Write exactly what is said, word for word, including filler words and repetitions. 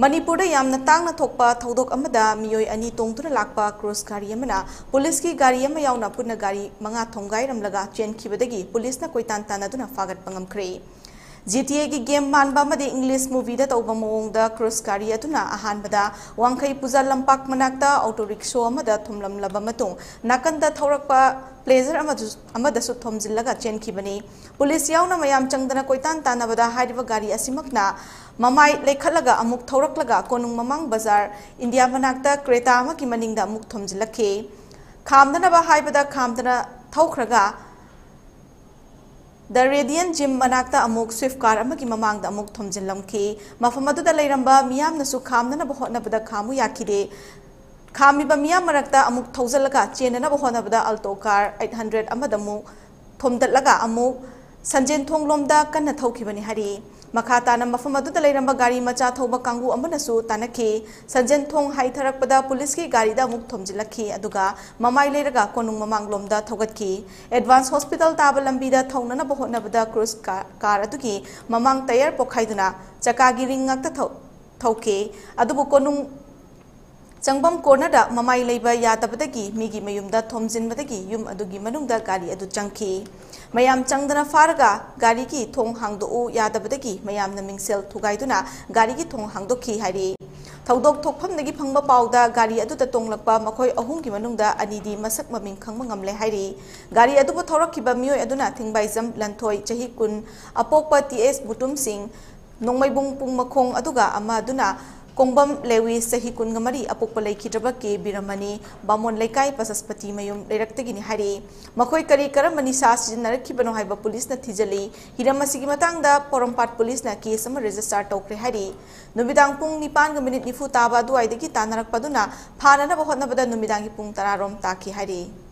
ꯃꯅꯤꯄꯨꯔꯗ ꯌꯥꯝꯅ ꯇꯥꯡꯅ ꯊꯣꯛꯄ ꯊꯧꯗꯣꯛ ꯑꯃꯗ ꯃꯤꯑꯣꯏ ꯑꯅꯤ ꯇꯣꯡꯗꯨꯅ ꯂꯥꯛꯄ ꯀ꯭ꯔꯨꯖ ꯒꯥꯔꯤ ꯑꯃꯅ ꯄꯨꯂꯤꯁꯀꯤ ꯒꯥꯔꯤ ꯑꯃ ꯌꯥꯎꯅ ꯄꯨꯟꯅ ꯒꯥꯔꯤ ꯃꯉꯥ ꯊꯣꯝꯒꯥꯏꯔꯝꯂꯒ ꯆꯦꯟꯈꯤꯕꯗꯒꯤ ꯄꯨꯂꯤꯁꯅ ꯀꯣꯏꯇꯥꯟ ꯇꯥꯟꯅꯗꯨꯅ ꯐꯥꯒꯠꯄ ꯉꯝꯈ꯭ꯔꯦ꯫ ꯖꯤ ꯇꯤ ꯑꯦꯒꯤ ꯒꯦꯝ ꯃꯥꯟꯕ ꯑꯃꯗꯤ ꯏꯪꯂꯤꯁ ꯃꯨꯚꯤꯗ ꯇꯧꯕ ꯃꯑꯣꯡꯗ ꯀ꯭ꯔꯨꯖ ꯒꯥꯔꯤ ꯑꯗꯨꯅ ꯑꯍꯥꯟꯕꯗ ꯋꯥꯡꯈꯩ ꯄꯨꯖꯥ ꯂꯝꯄꯥꯛ ꯃꯅꯥꯛꯇ ꯑꯣꯇꯣ ꯔꯤꯛꯁꯣ ꯑꯃꯗ ꯊꯨꯝꯂꯝꯂꯕ ꯃꯇꯨꯡ ꯅꯥꯀꯟꯗ ꯊꯧꯔꯛꯄ ꯄ꯭ꯂꯦꯖꯔ ꯑꯃꯗꯁꯨ ꯊꯣꯝꯖꯤꯜꯂꯒ ꯆꯦꯟꯈꯤꯕꯅꯤ꯫ ꯄꯨꯂꯤꯁ ꯌꯥꯎꯅ ꯃꯌꯥꯝ ꯆꯪꯗꯅ ꯀꯣꯏꯇꯥꯟ ꯇꯥꯟꯅꯕꯗ ꯍꯥꯏꯔꯤꯕ ꯒꯥꯔꯤ ꯑꯁꯤꯃꯛꯅ ꯃꯃꯥꯏ ꯂꯩꯈꯠꯂꯒ ꯑꯃꯨꯛ ꯊꯧꯔꯛꯂꯒ ꯀꯣꯅꯨꯡ ꯃꯃꯥꯡ ꯕꯖꯥꯔ ꯏꯟꯗꯤꯌꯥ ꯃꯅꯥꯛꯇ ꯀ꯭ꯔꯦꯇꯥ ꯑꯃꯒꯤ ꯃꯅꯤꯡꯗ ꯑꯃꯨꯛ ꯊꯣꯝꯖꯤꯜꯂꯛꯈꯤ꯫ ꯈꯥꯝꯗꯅꯕ ꯍꯥꯏꯕꯗ ꯈꯥꯝꯗꯅ ꯊꯧꯈ꯭ꯔꯒ ꯗ ꯔꯦꯗꯤꯌꯟ ꯖꯤꯝ ꯃꯅꯥꯛꯇ ꯑꯃꯨꯛ ꯁ꯭ꯋꯤꯐ ꯀꯥꯔ ꯑꯃꯒꯤ ꯃꯃꯥꯡꯗ ꯑꯃꯨꯛ ꯊꯣꯝꯖꯤꯜꯂꯝꯈꯤ꯫ ꯃꯐꯝ ꯑꯗꯨꯗ ꯂꯩꯔꯝꯕ ꯃꯤꯌꯥꯝꯅꯁꯨ ꯈꯥꯝꯅꯅꯕ ꯍꯣꯠꯅꯕꯗ ꯈꯥꯝꯃꯨ ꯌꯥꯈꯤꯗꯦ꯫ ꯈꯥꯝꯃꯤꯕ ꯃꯤꯌꯥꯝ ꯃꯔꯛꯇ ꯑꯃꯨꯛ ꯊꯧꯖꯤꯜꯂꯒ ꯆꯦꯟꯅꯅꯕ ꯍꯣꯠꯅꯕꯗ ꯑꯜꯇꯣ ꯀꯥꯔ ꯑꯩꯠ ꯍꯟꯗ꯭ꯔꯦꯠ ꯑꯃꯗ ꯑꯃꯨꯛ ꯊꯣꯝꯗꯠꯂꯒ ꯑꯃꯨꯛ ꯁꯟꯖꯦꯟꯊꯣꯡꯂꯣꯝꯗ ꯀꯟꯅ ꯊꯧꯈꯤꯕꯅꯤ ꯍꯥꯏꯔꯤ꯫ ꯃꯈꯥ ꯇꯥꯅ ꯃꯐꯝ ꯑꯗꯨꯗ ꯂꯩꯔꯝꯕ ꯒꯥꯔꯤ ꯃꯆꯥ ꯊꯧꯕ ꯀꯥꯡꯕꯨ ꯑꯃꯅꯁꯨ ꯇꯥꯟꯅꯈꯤ꯫ ꯁꯟꯖꯦꯟꯊꯣꯡ ꯍꯥꯏꯊꯔꯛꯄꯗ ꯄꯨꯂꯤꯁꯀꯤ ꯒꯥꯔꯤꯗ ꯑꯃꯨꯛ ꯊꯣꯝꯖꯤꯜꯂꯛꯈꯤ, ꯑꯗꯨꯒ ꯃꯃꯥꯏ ꯂꯩꯔꯒ ꯀꯣꯅꯨꯡ ꯃꯃꯥꯡꯂꯣꯝꯗ ꯊꯧꯒꯠꯈꯤ꯫ ꯑꯦꯗꯚꯥꯟꯁ ꯍꯣꯁꯄꯤꯇꯥꯜ ꯇꯥꯕ ꯂꯝꯕꯤꯗ ꯊꯧꯅꯅꯕ ꯍꯣꯠꯅꯕꯗ ꯀ꯭ꯔꯨꯖ ꯀꯥ-, ꯀꯥꯔ ꯑꯗꯨꯒꯤ ꯃꯃꯥꯡ ꯇꯌꯥꯔ ꯄꯣꯈꯥꯏꯗꯨꯅ ꯆꯀꯥꯒꯤ ꯔꯤꯡ ꯉꯥꯛꯇ ꯊꯧ-, ꯊꯧꯈꯤ꯫ ꯑꯗꯨꯕꯨ ꯀꯣꯅꯨꯡ ꯆꯪꯐꯝ ꯀꯣꯔꯅꯔꯗ ꯃꯃꯥꯏ ꯂꯩꯕ ꯌꯥꯗꯕꯗꯒꯤ ꯃꯤꯒꯤ ꯃꯌꯨꯝꯗ ꯊꯣꯝꯖꯤꯟꯕꯗꯒꯤ ꯌꯨꯝ ꯑꯗꯨꯒꯤ ꯃꯅꯨꯡꯗ ꯒꯥꯔꯤ ꯑꯗꯨ ꯆꯪꯈꯤ꯫ ꯃꯌꯥꯝ ꯆꯪꯗꯅ ꯐꯥꯔꯒ ꯒꯥꯔꯤꯒꯤ ꯊꯣꯡ ꯍꯥꯡꯗꯣꯛꯎ ꯌꯥꯗꯕꯗꯒꯤ ꯃꯌꯥꯝꯅ ꯃꯤꯡꯁꯦꯜ ꯊꯨꯒꯥꯏꯗꯨꯅ ꯒꯥꯔꯤꯒꯤ ꯊꯣꯡ ꯍꯥꯡꯗꯣꯛꯈꯤ ꯍꯥꯏꯔꯤ꯫ ꯊꯧꯗꯣꯛ ꯊꯣꯛꯐꯝꯗꯒꯤ ꯐꯪꯕ ꯄꯥꯎꯗ ꯒꯥꯔꯤ ꯑꯗꯨꯗ ꯇꯣꯡꯂꯛꯄ ꯃꯈꯣꯏ ꯑꯍꯨꯝꯒꯤ ꯃꯅꯨꯡꯗ ꯑꯅꯤꯗꯤ ꯃꯁꯛ ꯃꯃꯤꯡ ꯈꯪꯕ ꯉꯝꯂꯦ ꯍꯥꯏꯔꯤ꯫ ꯒꯥꯔꯤ ꯑꯗꯨꯕꯨ ꯊꯧꯔꯛꯈꯤꯕ ꯃꯤꯑꯣꯏ ꯑꯗꯨꯅ ꯊꯤꯡꯕꯥꯏꯖꯝ ꯂꯟꯊꯣꯏ, ꯆꯍꯤ ꯀꯨꯟ, ꯑꯄꯣꯛꯄ ꯇꯤ ꯑꯦꯁ ꯃꯨꯇꯨꯝ ꯁꯤꯡ, ꯅꯣꯡꯃꯩꯕꯨꯡ ꯄꯨꯡ ꯃꯈꯣꯡ, ꯑꯗꯨꯒ ꯑꯃ ꯑꯗꯨꯅ ꯀꯣꯡꯕꯝ ꯂꯦꯋꯤꯁ, ꯆꯍꯤ ꯀꯨꯟꯒ ꯃꯔꯤ, ꯑꯄꯣꯛꯄ ꯂꯩꯈꯤꯗ꯭ꯔꯕ ꯀꯦ ꯕꯤꯔꯃꯅꯤ, ꯕꯥꯃꯣꯟ ꯂꯩꯀꯥꯏ, ꯄꯁꯁꯄꯇꯤ ꯃꯌꯨꯝ ꯂꯩꯔꯛꯇꯒꯤꯅꯤ ꯍꯥꯏꯔꯤ꯫ ꯃꯈꯣꯏ ꯀꯔꯤ ꯀꯔꯝꯕ ꯅꯤꯁꯥ ꯁꯤꯖꯤꯟꯅꯔꯛꯈꯤꯕꯅꯣ ꯍꯥꯏꯕ ꯄꯨꯂꯤꯁꯅ ꯊꯤꯖꯤꯜꯂꯤ꯫ ꯍꯤꯔꯝ ꯑꯁꯤꯒꯤ ꯃꯇꯥꯡꯗ ꯄꯣꯔꯣꯝꯄꯥꯠ ꯄꯨꯂꯤꯁꯅ ꯀꯦꯁ ꯑꯃ ꯔꯦꯖꯤꯁꯇꯥꯔ ꯇꯧꯈ꯭ꯔꯦ ꯍꯥꯏꯔꯤ꯫ ꯅꯨꯃꯤꯗꯥꯡ ꯄꯨꯡ ꯅꯤꯄꯥꯟꯒ ꯃꯤꯅꯤꯠ ꯅꯤꯐꯨ ꯇꯥꯕ ꯑꯗꯨꯋꯥꯏꯗꯒꯤ ꯇꯥꯟꯅꯔꯛꯄꯗꯨꯅ ꯐꯥꯅꯅꯕ ꯍꯣꯠꯅꯕꯗ ꯅꯨꯃꯤꯗꯥꯡꯒꯤ ꯄꯨꯡ ꯇꯔꯥ ꯔꯣꯝ ꯇꯥꯈꯤ ꯍꯥꯏꯔꯤ꯫